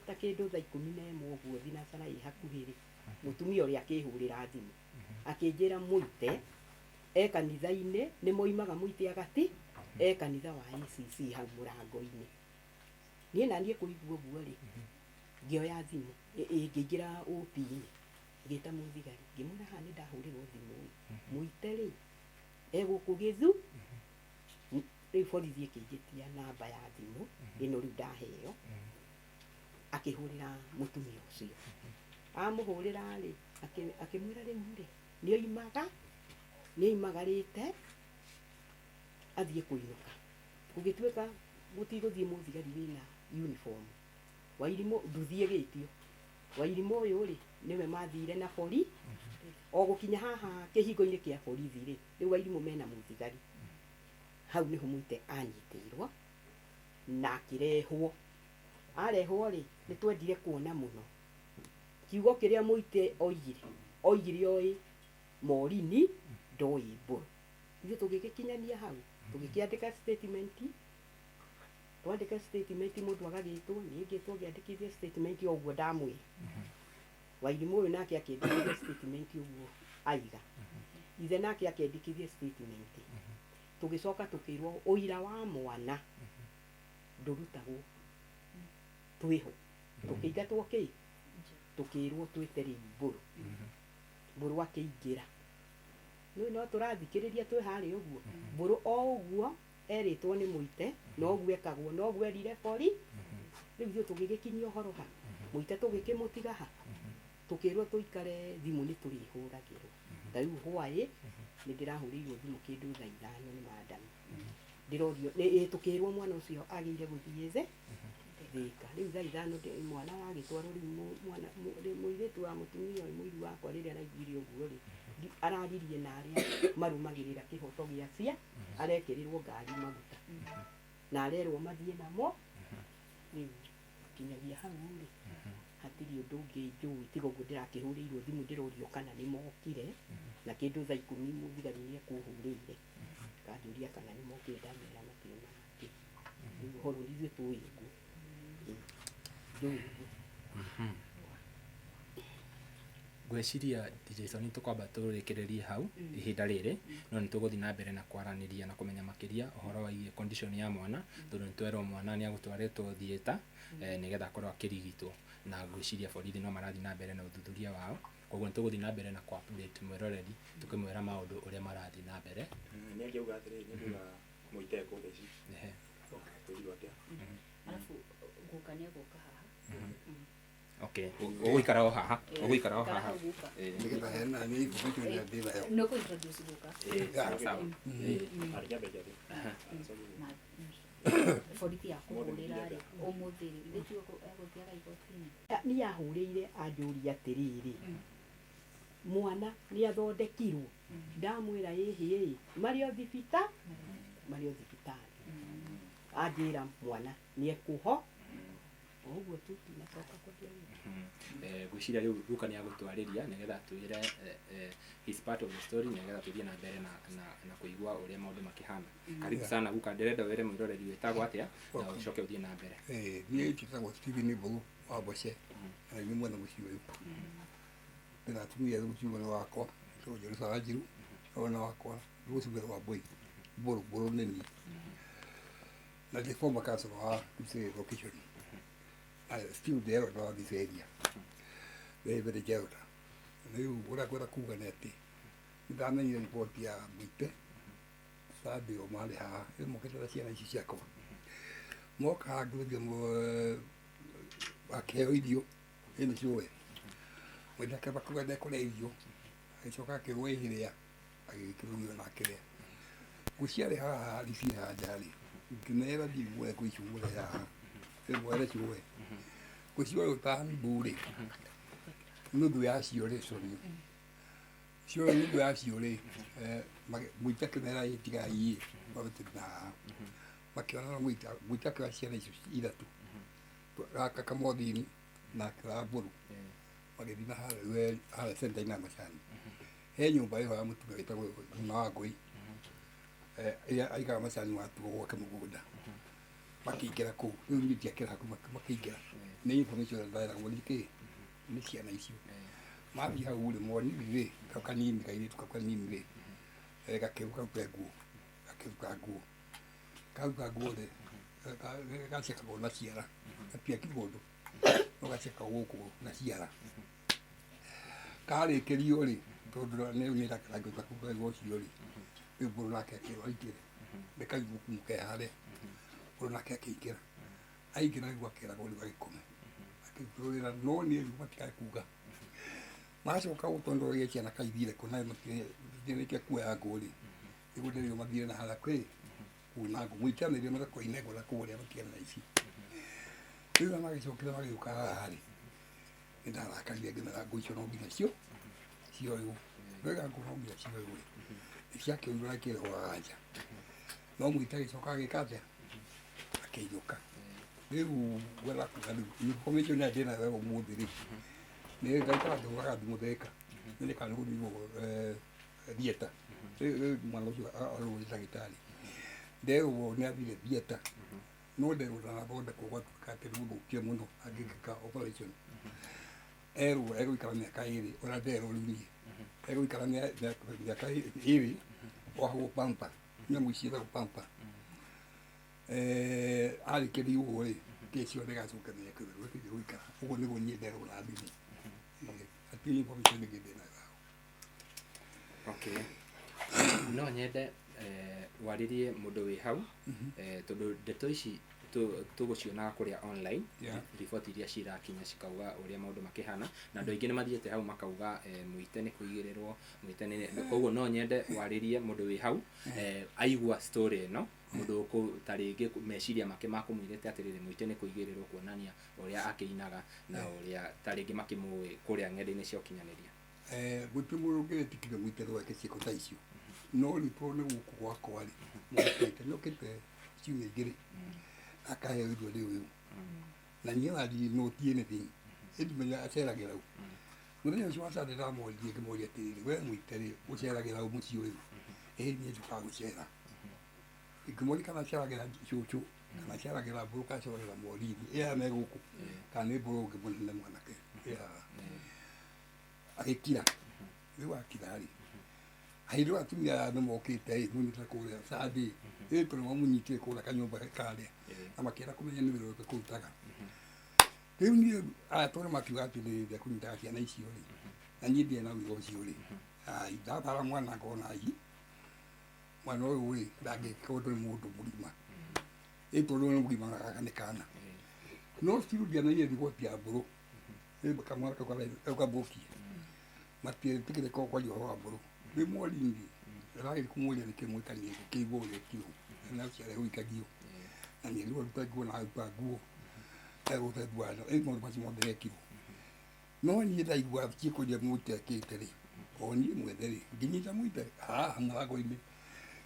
ta kĩndũ thaa 11 ũguo thinacara ĩ hakuhĩ rĩ, mũtumia ũrĩa akĩhũrĩra thimũ akĩnjĩra Mũite e kanitha-inĩ, nĩ moimaga Mũite agati e kanitha wa ACC hau mũrango-inĩ. Niĩ na niĩ kũigua ũguo rĩ, ngĩoya thimũ, ngĩingĩra OP-inĩ, ngĩta mũthigari, ngĩmwĩra haha nĩ ndahũrĩrwo thimũ ĩ, Mũite rĩ e gũkũ gĩthu. Rĩu borithi ĩkĩnjĩtia namba ya thimũ ĩno rĩu ndaheo, akĩhũrĩra mũtumia ũcio. Amũhũrĩra rĩ, akĩmwĩra rĩu rĩ, nĩ oimagarĩte athiĩ kũinũka. Gũgĩtuĩka gũtigũthiĩ mũthigari wĩna uniform. Wairimũ nduthi ĩgĩtio. Wairimũ ũyũ rĩ, nĩwe mathire na bori. O gũkinya haha kĩhingo-inĩ kĩa borithi rĩ, rĩu Wairimũ mena mũthigari. Hau nĩho Mũite anyitĩirwo na akĩrehwo. Arehwo rĩ, nĩ twendire kuona mũno. Kiugo kĩrĩa Mũite oigire, oigire oĩ Morini ndoĩ Mbũrũ. Ithuĩ tũgĩgĩkinyania hau, tũgĩkĩandĩka statement. Twandĩka statement mũndũ agagĩtwo, niĩ ngĩtwo ngĩandĩkithia statement o ũguo ndamwĩra. Wairimũ ũyũ nake akĩandĩkithia statement ũguo aiga. Ithe nake akĩandĩkithia statement. Tũgĩcoka tũkĩrwo ũira wa mwana ndũrutagwo twĩho. Tũkĩingatwo kĩ? Tũkĩrwo twĩte rĩu Mbũrũ. Mbũrũ akĩingĩra. Rĩu no tũrathikĩrĩria twĩ harĩa ũguo. Mbũrũ o ũguo erĩtwo nĩ Mũite, noguo ekagwo, noguo erire bori. Rĩu ithuĩ tũgĩgĩkinyia ũhoro ha? Mũite tũgĩkĩmũtiga ha? Tũkĩrwo tũikare thimũ nĩ tũrĩhũragĩrwo. Ta rĩu hwaĩ nĩ ndĩrahũrĩirwo thimũ kĩndũ thaa 5 nĩ madam. Ndĩrorio, tũkĩrwo mwana ũcio agĩire gũthiĩ Thĩka. Rĩu thaa 5 mwana agĩtwarwo rĩu mwana mũirĩtu wa mũtumia ũyũ mũiru wakwa rĩrĩa araiguire ũguo rĩ, araririe na arĩa marũmagĩrĩra kĩhoto gĩa cia, arekĩrĩrwo ngari maguta. Na arerwo mathiĩ namo. Rĩu Kinyagia hau rĩ hatirĩ ũndũ ũngĩ njũĩ tiga ũguo ndĩrakĩhũrĩirwo thimũ ndĩrorio kana nĩ mokire na kĩndũ thaa ikũmi mũthigari nĩ ekũhũrĩire kanjũria kana nĩ mokire ndamera matirĩ marakĩ rĩu ũhoro ithuĩ tũĩ ũguo njũĩ ũguo. Ngwĩciria DJ Sony tũkwamba tũrĩkĩrĩrie hau ihinda rĩrĩ no nĩ tũgũthiĩ na mbere na kwaranĩria na kũmenya makĩria ũhoro wĩgiĩ condition ya mwana tondũ nĩ twerwo mwana nĩ agũtwarĩtwo theatre nĩgetha akorwo akĩrigitwo na ngwĩciria borithi no marathiĩ na mbere na ũthuthuria wao koguo nĩ tũgũthiĩ na mbere na kũ update mwĩroreri tũkĩmwĩra maũndũ ũrĩa marathiĩ na mbere. Nĩ angiuga atĩrĩrĩ, nĩ angiuga mũite kũ thaa ici. Ehe. Kwĩrirwo atĩa? Arabu guka nĩ egũka haha. Okay, ũgũikara o haha, ũgũikara o Ikara haha. hau guka. Nĩgetha hena nĩ information ĩrĩa ndĩ nayo. Nĩ ũkũ introduce guka. Sawa sawa. Arĩkia mbere Na borithi yakũhũrĩra rĩ ũmũthĩ rĩ ithe tiguo egũthiaga igoti-inĩ. Nĩ ahũrĩire anjũria atĩrĩrĩ mwana nĩ athondekirwo ndamwĩra ĩhĩ ĩ marĩ o marĩ o thibitarĩ anjĩra mwana nĩ ekũho ũguo tu tinacoka kũria. Ngwĩciria rĩu guka nĩ agũtwarĩria nĩgetha atwĩre his part of the story nĩgetha tũthiĩ na mbere na kũigua ũrĩa maũndũ makĩhana. Karibu sana guka, ndĩrenda wĩre mwĩroreri wĩtagwo atĩa na ũcoke ũthiĩ na mbere. Niĩ njĩtagwo Stephen Mbũgũ wa Mboce na nĩ mwene mũciĩ ũyũ. Ndĩna atumia erĩ mũciĩ ũyũ wakwa, wĩtagwo Jerusa Wanjiru na wakwa Rosemary Wambui Mbũrũ Mbũrũ nĩ niĩ. Na ndĩ former councillor wa this location. I still the elder wa this area. Very very elder. Rĩu ũrĩa ngwenda kuga nĩ atĩ nĩndamenyire riboti ya Mũite Sunday o marĩ haha rĩu mokĩte na ciana ici ciakwa moka haha ngĩgeria akĩheo irio ĩ nĩ ciũĩ Mũite akĩamba kuga ndekũrĩa irio agĩcoka akĩrwo ĩhĩrĩa agĩkĩrwo irio na akĩrĩa ngũciarĩ haha rĩciĩ haha nja rĩ ngĩmera thiĩ muoe ngũ icio mũrehe haha mwere ciũe ngũcioe ta mbu rĩ nuthu yacio rĩ sorry cioe nuthu yacio rĩ Mũite akĩmera ĩ tigai ĩ marute na haha makĩona no Mũite Mũite akĩoya ciana icio ithatũ gaka kamothini na akĩoya Mbũrũ magĩthiĩ na harĩa harĩa center-inĩ ya macani he nyũmba ĩho ya mũtumia wĩtagwo Nyina wa Ngũi ĩrĩa aigaga macani watuo gwake mũgũnda makĩingĩra kũu rĩu niĩ ndiakĩra kũu makĩingĩra nĩ information ĩrĩa ndaheragwo nĩ kĩ nĩ ciana icio mathiĩ hau rĩ monire rĩ kau kanini kairĩtu kau kanini rĩ gakĩruka nguo gakĩruka nguo karuka nguo rĩ gacekagwo na ciara gatiakirwo ũndũ no gacekagwo gũkũ na ciara karĩkĩrio rĩ tondũ nĩ nĩrakĩrangĩka kuga ũcio rĩ rĩu Mbũrũ nake akĩrwo aingĩre nĩ kaiguku ke harĩa Mbũrũ nake akĩingĩra aingĩra rĩu akeragwo rĩu agĩkome akĩrutwo wĩra no niĩ rĩu matikae kuga macoka gũtondoria ciana kaithire kũ na matirĩkia kuoya ngũ rĩ nĩguo ndĩrĩo mathire na harĩa kwĩ kuna ngũ Mũite amerire matakoine ngũ na kũrĩa matigane na ici rĩu rĩrĩa magĩcokire magĩũka haha rĩ nĩ ndarakarire ngĩmera ngũ icio no nginya cio cioywo wega ngũ no nginya cioywo rĩ nĩ ciakĩoirwo na ikĩrehwo nja no Mũite agĩcoka agĩka atĩa akĩinũka rĩu ngwenda kuga rĩu information ĩrĩa ndĩnayo ũmũthĩ rĩ nĩ ndaikara ngĩhũraga thimũ Thika nĩ kana nĩ gũthiĩ theatre rĩu mwana ũcio arorwo nĩ ndagĩtarĩ nderwo nĩ athire theatre no nderwo ndanathondekwo gwatuĩka atĩ nĩ mũthũkie mũno angĩkĩka operation erwo egũikara mĩaka ĩrĩ ũrĩa nderwo rĩu niĩ egũikara mĩaka ĩrĩ ohagwo pamper nyamũ ici ciĩtagwo pamper arĩkĩria ũguo rĩ kĩcio ndĩgacoka mĩaka ĩrĩ gũtirĩ gũikara ũguo nĩguo niĩ nderwo na thimũ hatirĩ information ĩngĩ ndĩnayo. Okay, no nyende warĩrie mũndũ wĩ hau tondũ ndeto ici tũgũcionaga kũrĩa online riboti iria cirakinya cikauga ũrĩa maũndũ makĩhana na andũ aingĩ nĩ mathiĩte hau makauga Mũite nĩ kũigĩrĩrwo Mũite nĩ koguo no nyende warĩrie mũndũ wĩ hau aigua story ĩno mũndũ ta rĩngĩ meciria make makũmwĩrĩte atĩrĩrĩ Mũite nĩ kũigĩrĩrwo kuonania ũrĩa akĩinaga na ũrĩa ta rĩngĩ makĩmũĩ kũrĩa ng'enda-inĩ cia ũkinyanĩria. Gũtirĩ mũndũ ũngĩrĩtĩkĩria Mũite gwake ciĩko ta icio no rĩu tondũ nĩ gũkũ gwakwa rĩ Mũite nĩ okĩte ciumia igĩrĩ akaheo irio rĩu rĩu Na niĩ ona ndirĩ not anything. Ĩndĩ menya aceragĩra ũ. Mũthenya ũcio wa Sunday ndamũririe ngĩmũria atĩrĩrĩ, we Mũite rĩ, ũceragĩra ũ mũciĩ ũyũ? Ĩ niĩ njũkaga gũcera. Ngĩmũria kana aceragĩra cũcũ, kana aceragĩra mbũrũ, kana aceragĩra Morithi. Ĩ aya me gũkũ, kana nĩ mbũrũ ũngĩ mũnene mwanake. Ĩ haha. Agĩkira. Rĩu akira rĩ, hĩndĩ ĩyo atumia aya nĩ mokĩte ĩ, maumĩte kũrĩa Sunday. Ĩ tondũ mamũnyitire kũrĩa kanyũmba karĩa, na makĩenda kũmenya nĩ wĩra ũrĩkũ kũrutaga. Rĩu niĩ aya tondũ makiuga atĩ ndekũnyitaga ciana icio rĩ, na niĩ ndirĩ na ũira ũcio rĩ, ai, ndabara mwana ngona ai, mwana ũyũ rĩ, ndangĩka ũndũ nĩ mũndũ mũgima. Ĩ tondũ nĩ mũgima na gaka nĩ kana. No still ndiamenyire riboti ya mbũrũ. Ĩ kamwana kau kau kabũkie. Matietĩkĩre kwaria ũhoro wa mbũrũ. Rĩu Mwarini ndĩrageria kũmũria nĩkĩ mwĩkanire kĩigua ũrĩa ekirwo. Na ũcio arehũikagio. Na nĩ erirwo aruta nguo na aruta nguo. Egũte ndwara. Ĩ maũndũ macio mothe ekirwo. No niĩ ndaigua ciĩko iria Mũite ekĩte rĩ, o niĩ mwene rĩ, ngĩnyita Mũite haha mũrango-inĩ.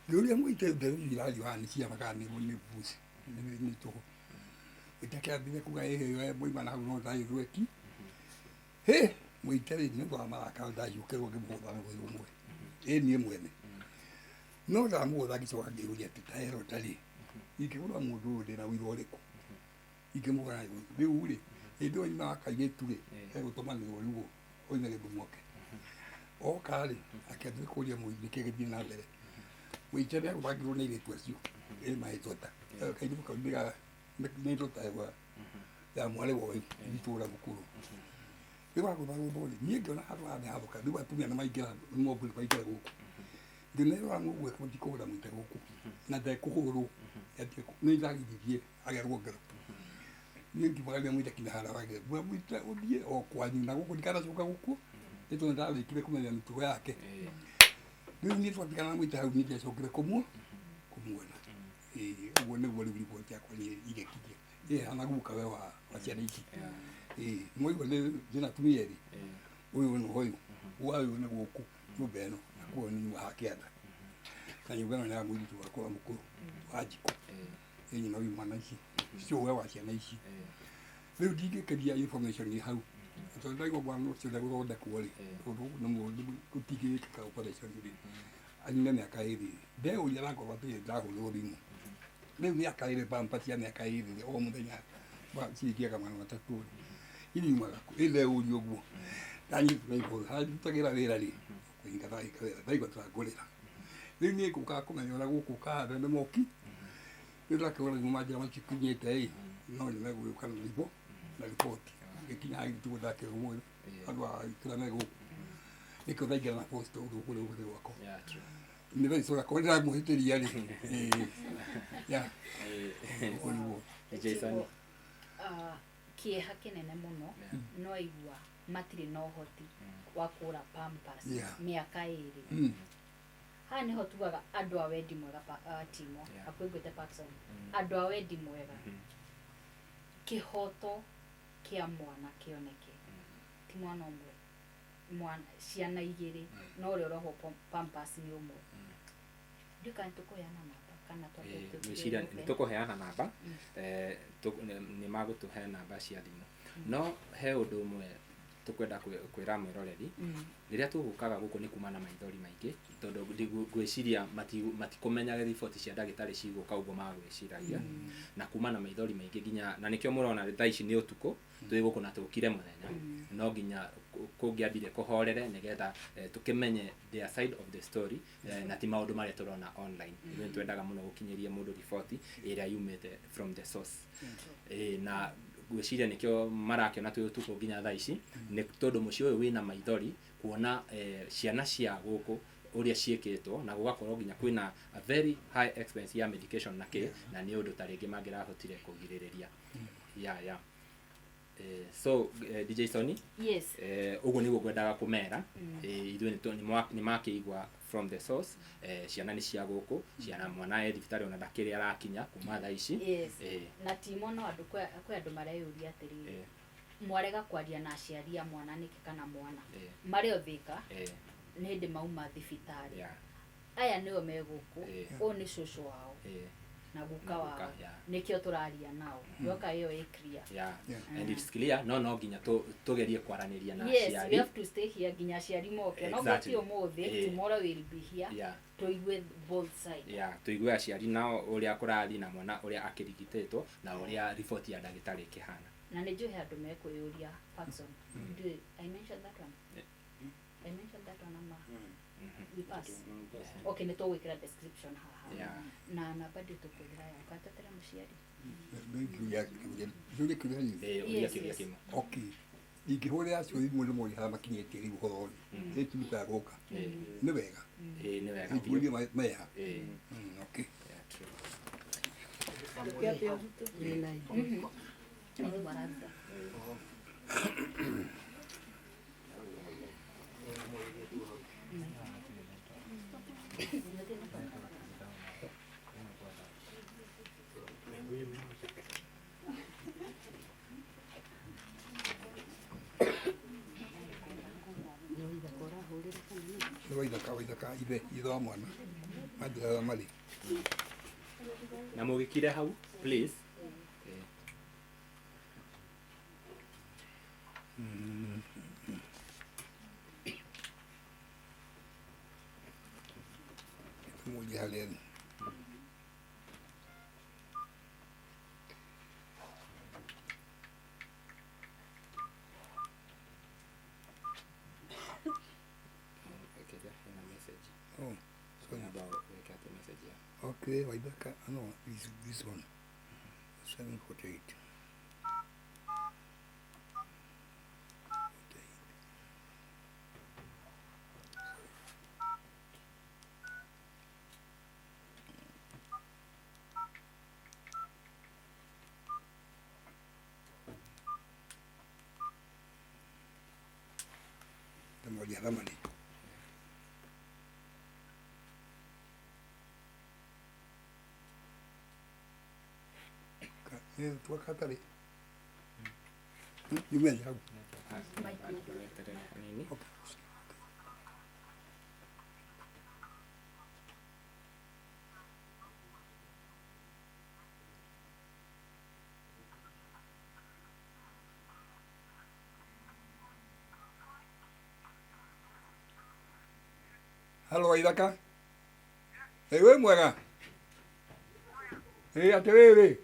Ngĩũria Mũite ndeto ici irathiĩ haha nĩ ciama kana nĩ mbuci, nĩ tũhũ. Mũite akĩambĩrĩria kuga ĩhĩ we mwauma na hau no ndaĩ rweki. Hĩ, Mũite rĩ, nĩ ũndũ wa marakara ndahiũkĩrwo ngĩmũgũtha na rũhĩ rũmwe. Ĩ niĩ mwene. No ndamũgũtha ngĩcoka ngĩũria atĩ ta Herota rĩ, ingĩgũtha mũndũ ũyũ ndĩna ũira ũrĩkũ? Ingĩmũgũtha na rĩu rĩ, hĩndĩ ĩyo nyina wa kairĩtu rĩ, egũtũmanĩrwo rĩu oime Gĩthumo oke. Oka rĩ, akĩambĩrĩria kũria mũini nĩkĩ gĩthiĩ na mbere. Mũite nĩ agũthangirwo nĩ airĩtu acio, ĩ mahĩtwo ta. Kairĩtu kau nĩ ndota ya mwarĩ wa ũyũ, itũũra mũkũrũ. Rĩu agũthagũthwo rĩ, niĩ ngĩona handũ haha nĩ hathũka, rĩu atumia nĩ maingĩra, nĩ mombũri maingĩra gũkũ. Ngĩmerwo mũgwe mũtikũhũra Mũite gũkũ, na ndekũhũrwo, nĩ ndagiririe agerwo ngero. Niĩ ngiumagaria Mũite kinya harĩa wagĩrĩire. Mũite ũthiĩ o kwanyu na gũkũ ndikanacoka gũkũ, nĩ tondũ nĩndarĩkire kũmenya mĩtugo yake. Rĩu niĩ twatigana na Mũite hau niĩ ndiacokire kũmuona. Ĩĩ, ũguo nĩguo rĩu riboti yakwa niĩ ingĩkinyia. Ĩ hana guka we wa ciana ici. Ĩĩ, nĩmwaigua ndĩna atumia erĩ. Ũyũ nĩ ũyũ, wa ũyũ nĩ gũkũ nyũmba ĩno, na kuo nĩ nyuma haha kĩanda. Na nyũmba ĩno nĩ ya mũirĩtu wakwa mũkũrũ wa Njikũ. Ĩ nyina wa imwana ici, cũwe wa ciana ici. Rĩu ndingĩkĩria information ĩ hau. Tondũ ndaigua mwana ũcio ndegũthondekwo rĩ, tondũ gũkũ nĩ mũru gũtingĩgĩkĩka operation rĩ, anine mĩaka ĩrĩ. Ndeyũria na ngoro atĩrĩrĩ ndahũrĩrwo thimũ. Rĩu mĩaka ĩrĩ pamper cia mĩaka ĩrĩ o mũthenya ciringi magana matatũ rĩ, iriumaga kũ? Ĩ ndeyũria ũguo. Ndanyitwo nĩ ihoru, harĩa ndutagĩra wĩra rĩ, kũhinga ndahinga wĩra, ndaigua ta ngũrĩra. Rĩu niĩ ngũkaga kũmenya ũrĩa gũkũ kahanda nĩ moki, rĩu ndakĩona thimũ manjĩra matikinyĩte ĩ, no nĩ megũgĩũka na na riboti. Ngĩkinya haha gĩtugo ndakĩrwo ũmũthĩ, andũ a kĩrĩa me gũkũ. Nĩkĩo ndaingĩra na post ũguo kũrĩa gũkũ gwakwa. Nĩ thaa ici korwo ndĩramũhĩtĩria rĩ, ĩĩ, yeah. Ũguo nĩguo. Jason. Kĩeha kĩnene mũno no aigua matirĩ na ũhoti wa kũgũra pampers mĩaka ĩrĩ. Haha nĩho tugaga andũ a wendi mwega Timo, hakuhĩ ngwĩte Parkson, andũ a wendi mwega, kĩhoto kĩa mwana kĩoneke, ti mwana ũmwe, mwana ciana igĩrĩ, no ũrĩa ũrohwo pampers nĩ ũmwe. Ndiũĩ kana nĩtũkũheana namba kana twambe Ngwĩciria tũke. nĩ tũkũheana namba, nĩ magũtũhe namba cia thimũ. No he ũndũ ũmwe tũkwenda kwĩra mwĩroreri, rĩrĩa tũgũkaga gũkũ nĩ kuma na maithori maingĩ, tondũ ngwĩciria matikũmenya riboti cia ndagĩtarĩ cigũka ũguo magwĩciragia, na kuma na maithori maingĩ nginya, na nĩkĩo mũrona thaa ici nĩ ũtukũ, twĩ gũkũ na tũkire mũthenya, no nginya kũngĩambire kũhorere nĩgetha tũkĩmenye their side of the story, na ti maũndũ marĩa tũrona online. Ithuĩ nĩtwendaga mũno gũkinyĩria mũndũ riboti ĩrĩa yumĩte from the source. Na ngwĩciria nĩkĩo marakĩona twĩ ũtukũ nginya thaa ici, nĩ tondũ mũciĩ ũyũ wĩna maithori kuona ciana cia gũkũ ũrĩa ciĩkĩtwo, na gũgakorwo nginya kwĩna a very high expense ya medication na kĩ, na nĩ ũndũ ta rĩngĩ mangĩrahotire kũgirĩrĩria. Yeah, yeah. So DJ Sony, Yes. Ũguo nĩguo ngwendaga kũmera. Ithuĩ nĩ makĩigua from the source, ciana nĩ cia gũkũ, ciana mwana e thibitarĩ ona ndakĩrĩ arakinya kuma thaa ici. Yes. Na Timo no andũ kwĩ andũ mareyũria atĩrĩrĩ, mwarega kwaria na aciari a mwana nĩkĩ kana mwana? Marĩ o Thĩka, nĩ hĩndĩ mauma thibitarĩ. Aya nĩo me gũkũ, ũyũ nĩ cũcũ wao. Na guka wao nikio turaria nao yoka iyo ĩ clear. Yeah. And it's clear no nginya tugerie kwaraniria na aciari. Yes, we have to stay here nginya aciari moke. No goti umuthi, tomorrow will be here. Tuigue both sides. Yeah, tuigue aciari nao uria kurathi na mwana uria akirigititwo na uria report ya ndagitari ikihana. Na nĩ njũĩ andũ mekwĩyũria Parkson. Do I mention that one? I mentioned that one ama we pass. Okay, nĩ tũgwĩkĩra description haha. Na namba ndĩ tũkwĩra ya ũkatetera mũciari. Okay. Ingĩhũrĩra acio thimũ nĩ mone harĩa makinyĩtie rĩu ũhoro ũyũ. Ĩtuĩkaga gũka. Nĩ wega. Nĩ wega. Ituĩrie meha. Okay. Waithaka ithe wa mwana manjĩraga marĩ na mũgĩkire hau please. Mũũrie harĩa arĩ. Oh, sorry. Okay, Waithaka, no, this one, 748. 48. Twakatari. Yume hau. Halo Waithaka. Ĩ wĩ mwega? Ĩ atĩrĩrĩ.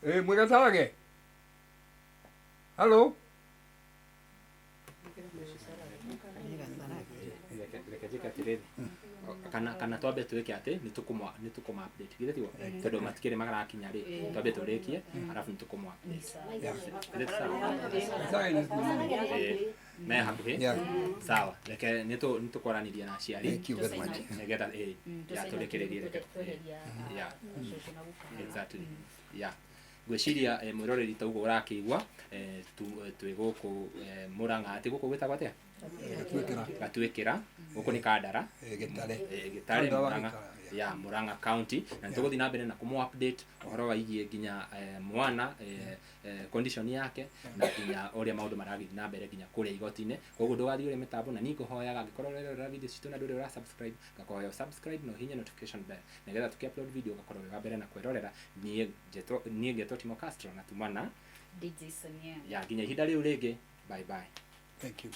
Ĩ mwega Sarage? Halo? Reke njĩke atĩrĩrĩ. Kana twambe twĩke atĩ nĩ tũkũma update githĩ tiguo tondũ matikĩrĩ magarakinya rĩ twambe tũrĩkie arabu nĩ tũkũma update. Me hakuhĩ sawa reke nĩ tũkwaranĩria na aciari nĩgetha ya tũrĩkĩrĩrie reke ya exactly ya ngwĩciria mwĩroreri ta ũguo ũrakĩigua twĩ gũkũ Mũrang'a atĩ gũkũ gwĩtagwo atĩa Gatuĩkĩra gũkũ nĩ Kandara Gĩtare Mũrang'a ya Murang'a County na nĩtũgũthiĩ na mbere na kũmũ update ũhoro waigie nginya mwana condition yake na nginya ũrĩa maũndũ maragĩthiĩ na mbere nginya kũrĩa igoti-inĩ. Koguo ndũgathiĩ ũrĩa mĩtambo na niĩ ngũhoyaga angĩkorwo ũrerorera video citũ na ndũrĩ ũra subscribe ngakũhoya ũ subscribe na ũhihinye notification bell nĩgetha tũkĩ upload video ũgakorwo wĩ wa mbere na kwĩrorera. Niĩ ngetwo Timo Castro na tuma na DJ Sonia ya nginya ihinda rĩu rĩngĩ. Bye bye. Thank you.